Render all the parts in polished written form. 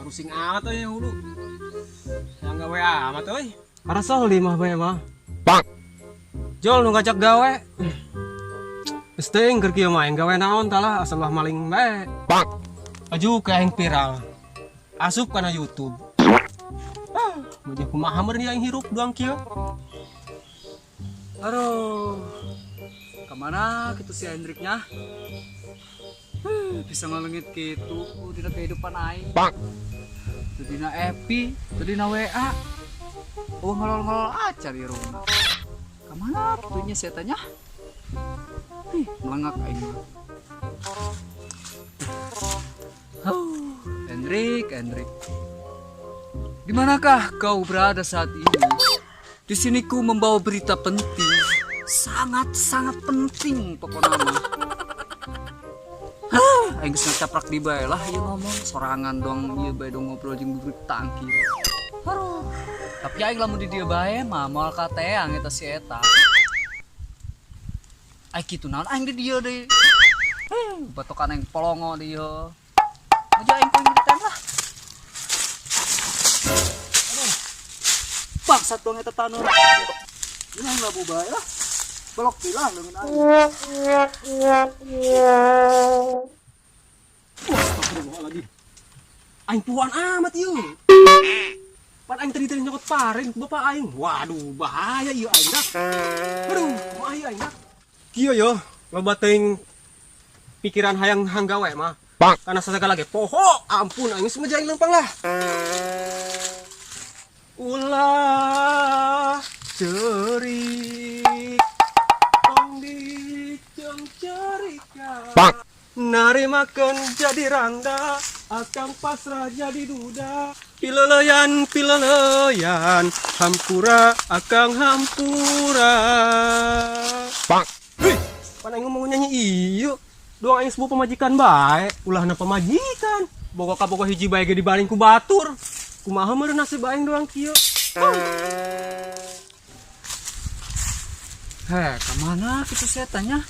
Parusing amat euy hulu. Yang gawe amat euy. Parasol di mah bae mah. Jol nu ngajak gawe. Geus teuing keur kieu mah aing gawe naon tah lah, asal ulah maling bae. Aju ke aing viral. Asup kana YouTube. Ah, mah kumaha meureun aing hirup doang kieu. Aduh, kemana gitu si Hendriknya? Bisa ngelengit gitu dina kehidupan aing. Teu dina FB, teu dina WA. Oh, ngelol-ngelol aja di rumah. Kemana gitunya setannya? Ih, melengak aing mah. Huh, Hendrik, Hendrik. Di manakah kau berada saat ini? Di sini ku membawa berita penting, sangat-sangat penting pokoknya mah. Hah, aing geus ngacaprak di bae lah ieu ngomong sorangan dong ieu bae dong ngobrol jeung budak tangki. Aduh. Tapi aing lamun di dieu bae mah moal kateang eta si eta. Aing kitu naon aing di dieu deui. Batokan aing polongo di ieu. Aja aing kuing di lah. Aduh. Bangsat dong eta tanur. Ini aing labu bae lah. Belok pilah leungeun aing. Wah, astagfirullahaladzim. Aing puan amat ieu. Pan aing tadi tadi nyokot paring ku bapak aing. Waduh, bahaya ieu aing dah. Aduh, kumaha ieu aing dah. Kieu yo, loba teuing pikiran hayang hanggawe mah. Karena sagala ge poho, ampun aing geus mah aing lempang lah. Ulah ceurik tong diceungceurikan. Narimakeun jadi rangda, akang pasrah jadi duda. Pileleyan, pileleyan, hampura, akang hampura. Hei, pan aing ngomong nyanyi ieu. Doang aing sebuah pemajikan bae, ulahna pemajikan. Boga kaboga hiji bae ge dibaling ku batur. Kumaha meureun nasib aing doang kieu. Heh, kemana gitu setannya?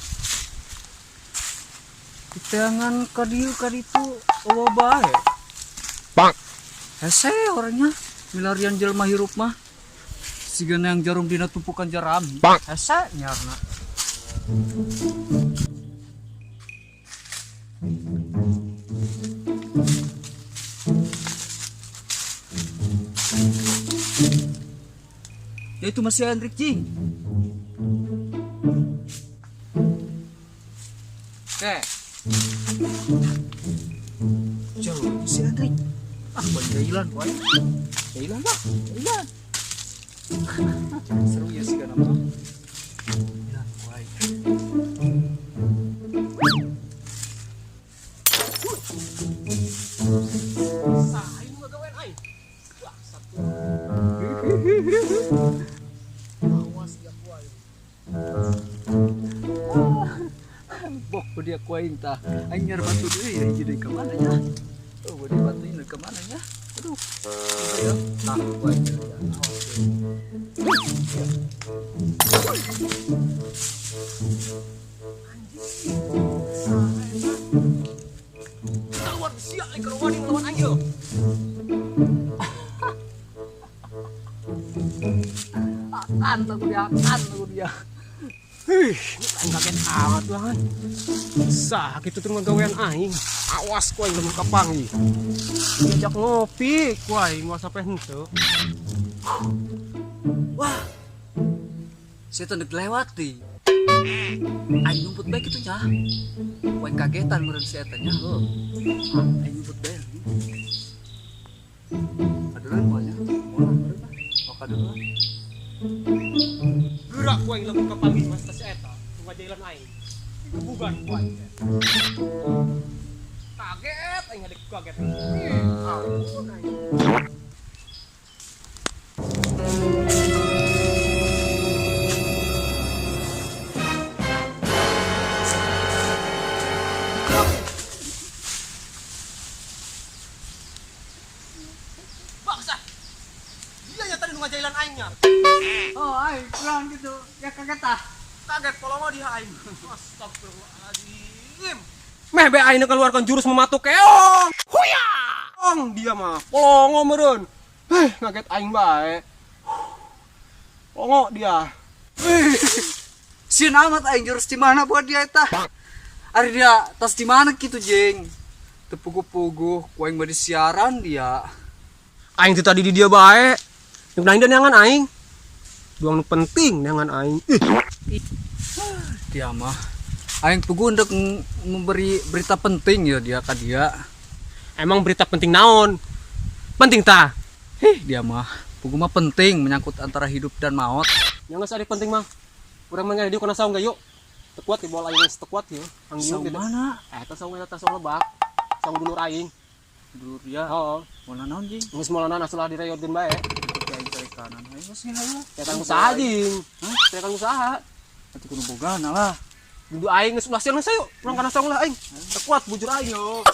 Diteangan ka dieu ka ditu eueuh bae. Hese orangnya milarian jelema hirup mah. Sigana yang jarum dina tumpukan jerami. Hese nyarna. Ya itu masih Hendrik Jing. Oke. Jauh si Hendrik. Ah, buat jailan, boy. Jailan lah, jailan. Seru ya sih kan apa? Jailan, boy. Saha nu ngagawean aing? Bangsat. Awas dia kuai. Bok dia kuaing tah. Aing nyar batu deui ya jadi ke mana nya? Oh, bodi batu ini ke mana nya? Aduh. Ya. Nah, kuaing ya. Awas. Keluar sia aing keur wani ngelawan aing ieu. Akan aku dia, akan aku dia. Hih, aing kaget amat banget. Sah kitu tuh ngagawean aing. Awas ku aing lamun kapanggih. Diajak ngopi ku aing moal sampe henteu. Wah. Saya teu lewat di. Aing nyumput bae kitu nya. Ku aing kagetan meureun si eta nya heuh. Ah, aing nyumput bae. Kaduleun moal nya. Moal meureun lah. Oh, kaduleun. Gerak ku aing lamun kapanggih mas si eta. Nu ngajailan aing. Gebugan ku aing. Kaget aing ngadek kaget. Ih, ampun aing. Bangsa. Dia nyata nu ngajailan aingnya. Oh, aing kurang gitu. Ya kaget ah. Kaget polongo dia aing. Astagfirullahaladzim. Meh be aing keluarkan jurus mematuk keong. Huya! Ong dia mah polongo meureun. Heh, ngaget aing bae. Polongo dia. Sieun amat aing jurus di mana buat dia eta. Ari dia tas di mana kitu jeng? Teu puguh-puguh ku aing bade siaran dia. Aing teh tadi di dia bae. Jeung aing neangan aing. Doang nu penting neangan aing. Ih, Dia mah aing puguh untuk memberi berita penting ya dia ka dia. Emang berita penting naon? Penting tah? Hih, dia mah puguh mah penting menyangkut antara hidup dan maut. Yang geus ari penting mah. Urang mah di kana saung yuk. Teu kuat di bola aing geus teu kuat yeuh. Saung gitu. mana? Eh, eta saung eta saung lebak. Saung dulur aing. Dulur dia. Heeh. Moal naon jing? Geus moal asulah direyotkeun bae. Aing cari kanan. Aing geus heula. Ya kan usaha jing. Hah? Ya kan usaha. Atuh kudu bogana lah. Dudu aing geus ulah sieun yuk. Urang kana saung lah aing. Teu kuat bujur aing yo.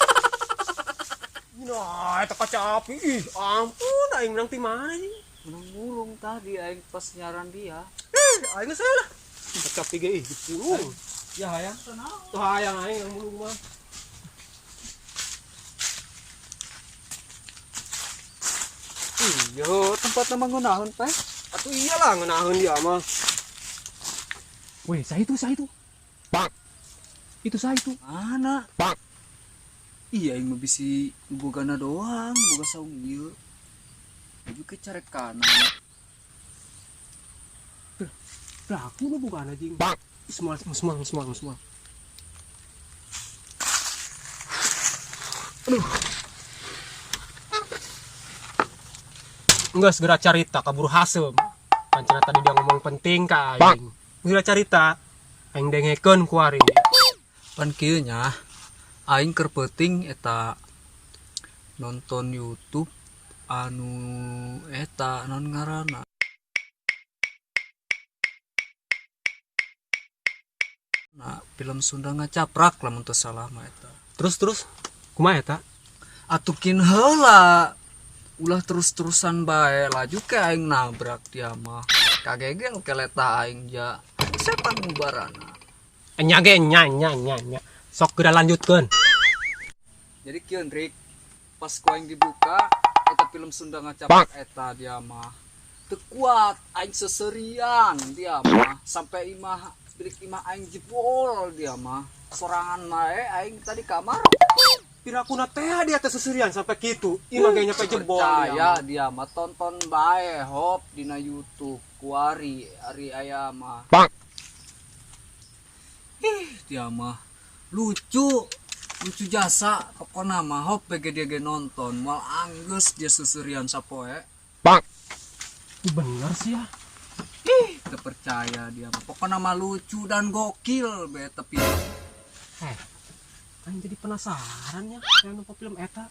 Nah, eta kaca api. Ih, ampun aing menang ti mana jing? Menang burung tadi aing pas nyaran dia. Ih, aing geus lah. Kaca api ge ih dipulung. Ya hayang teu naon. Tuh hayang aing yang mulung mah. Iya, tempatna mah ngeunaheun teh. Atuh iyalah ngeunaheun dia mah. Weh, saya itu, saya itu. Bang. Itu saya itu. Mana? Bang. Iya, aing mah bisi bogana doang, boga saung ieu. Ieu ke carek kanan. Lah, aku nu bogana jing. Bang. Semua, semua, semua, semua. Aduh. Enggak segera carita kabur haseum. Pancena tadi dia ngomong penting ka aing. Segera carita aing dengekeun ku ari. Pan kieu nya, aing keur peuting eta nonton YouTube anu eta naon ngaranna? Nah, film Sunda ngacaprak lamun teu salah mah eta. Terus terus kumaha eta? Atuh kin heula. Ulah terus-terusan bae laju ke aing nabrak dia mah. Kagegel keleta aing ja. Sepan ngubarana. Enya ge nya nya nya nya. Sok geura lanjutkeun. Jadi kieu Rick, pas ku aing dibuka eta film Sunda ngacaprak eta dia mah. Teu kuat aing seserian dia mah sampai imah bilik imah aing jebol dia mah. Sorangan bae aing tadi kamar. Pirakuna teh dia teh seserian sampai kitu. Imah ge nyampe jebol. Percaya dia mah tonton bae hop dina YouTube kuari ari aya mah. Bang. Ih, dia mah lucu. Lucu jasa pokona mah hop bege dia ge nonton moal anggeus dia seserian sapoe. Bang. Bener sih ya. Ih, teu percaya dia mah. Pokona mah lucu dan gokil be tapi. Kan jadi penasaran ya yang nonton film eta.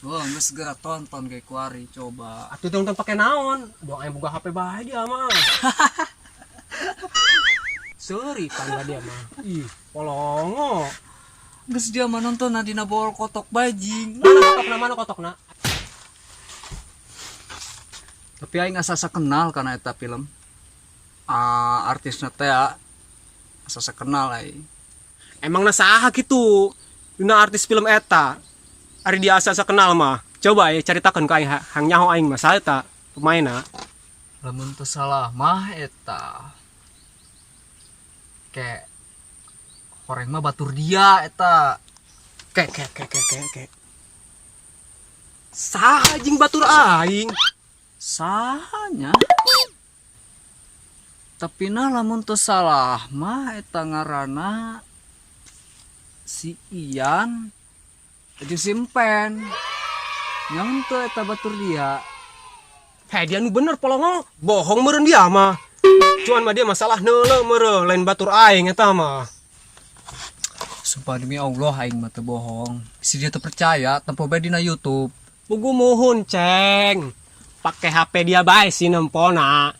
Wah, geus segera tonton ge kuari coba. Atuh nonton pake naon? Doang aing buka HP bae dia mah. Seuri tangga dia mah. Ih, polongo. Geus dia mah nonton dina bol kotok bajing. Mana kotokna, mana kotokna? Tapi aing asa kenal kana eta film. Ah, artisna teh asa kenal aing. Emangna saha kitu? Dina artis film eta. Ari dia asa kenal mah. Coba ya caritakeun ka aing hang nyaho aing mah saha eta pemainna. Lamun teu salah mah eta. Kayak horeng mah batur dia eta. Ke ke ke ke ke ke. Saha jeung batur aing? Sahanya. Tapi nah lamun teu salah mah eta ngaranna si Ian jeung si Empen. Nyaun teu eta batur dia. Hei dia nu bener polongo, bohong meureun dia mah. Cuman mah dia masalah neuleuh meureun lain batur aing eta mah. Sumpah demi Allah aing mah teu bohong. Si dia teu percaya tempo bae dina YouTube. Pugu muhun ceng. Pake HP dia bae si nempona.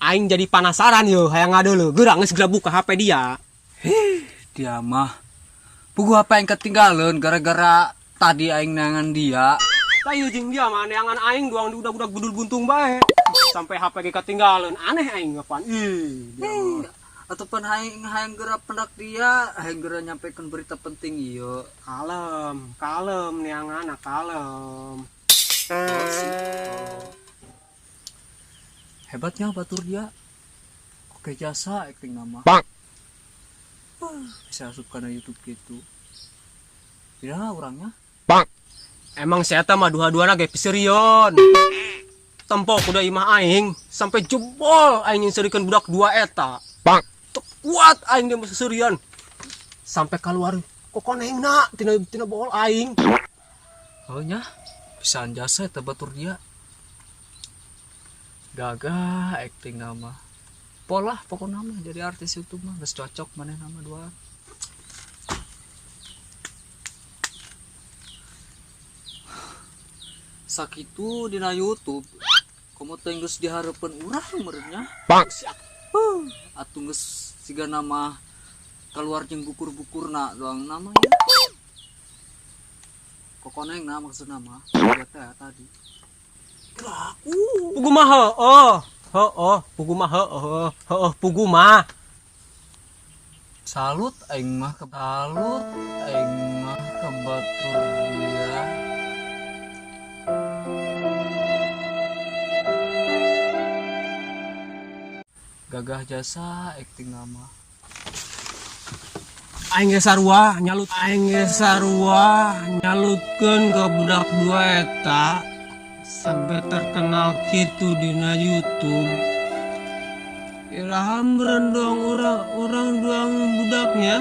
Aing jadi penasaran yo hayang ngadeuleuh. Geura geus geura buka HP dia. Hih, dia mah. Pugu HP aing ketinggalan gara-gara tadi aing neangan dia. Tayu jeung dia mah neangan aing doang udah-udah gudul buntung bae. Sampai HP ge ketinggalan. Aneh aing apaan. Ih, dia mah. Ataupun hayang hayang geura pendak dia, hayang geura nyampaikan berita penting ieu. Kalem, kalem neangan kalem. Oh, sih. Oh. Hebatnya batur dia. Oke jasa acting nama. Bisa asup kana YouTube gitu. Tidak orangnya. Emang si eta mah dua-duana ge piserion. Tempo kuda imah aing sampai jebol aing nyeurikeun budak dua eta. Teu kuat aing dia mah seserian. Sampai keluar kokonengna tina tina bohol aing. Oh nya, bisaan jasa eta batur dia. Gagah acting nama. Polah pokokna mah jadi artis YouTube mah geus cocok maneh nama dua. Sakitu dina YouTube komo teh geus dihareupeun urang meureun nya. Atuh geus siga nama keluar jeung bukur-bukurna doang nama ya. Kokonengna maksudna mah dia teh tadi. Pugu mah heueuh. Heueuh, pugu mah heueuh, heueuh pugu mah. Salut aing mah ke salut aing mah ke batur dia. Gagah jasa acting nama. Aing ge sarua nyalut, aing ge sarua nyalutkeun ke budak dua eta sampai terkenal kitu dina YouTube. Iraha meureun doang urang urang doang budaknya.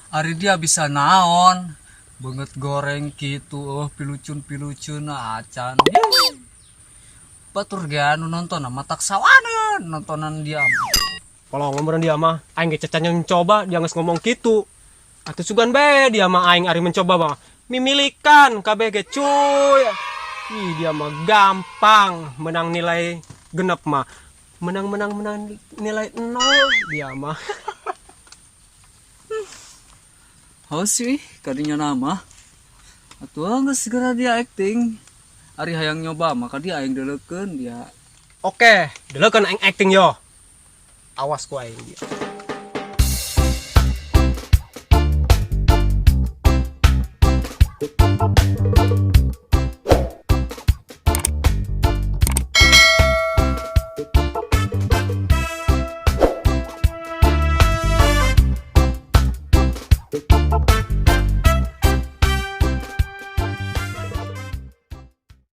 Ari dia bisa naon? Banget goreng gitu, oh pilucun-pilucun acan. Batur ge anu nonton matak sawaneun nontonan dia. Kalau ngomong dia mah aing ge cacan mencoba dia geus ngomong kitu. Atuh sugan bae dia mah aing ari mencoba mah mimilikan kabeh ge cuy. Ih dia mah gampang menang nilai genep mah. Menang menang menang nilai 0 dia mah. Oh sih, kadinya nama. Atuh geus segera dia acting. Ari hayang nyoba maka dia aing deleukeun dia. Oke, deleukeun aing acting yo. Awas ku aing dia.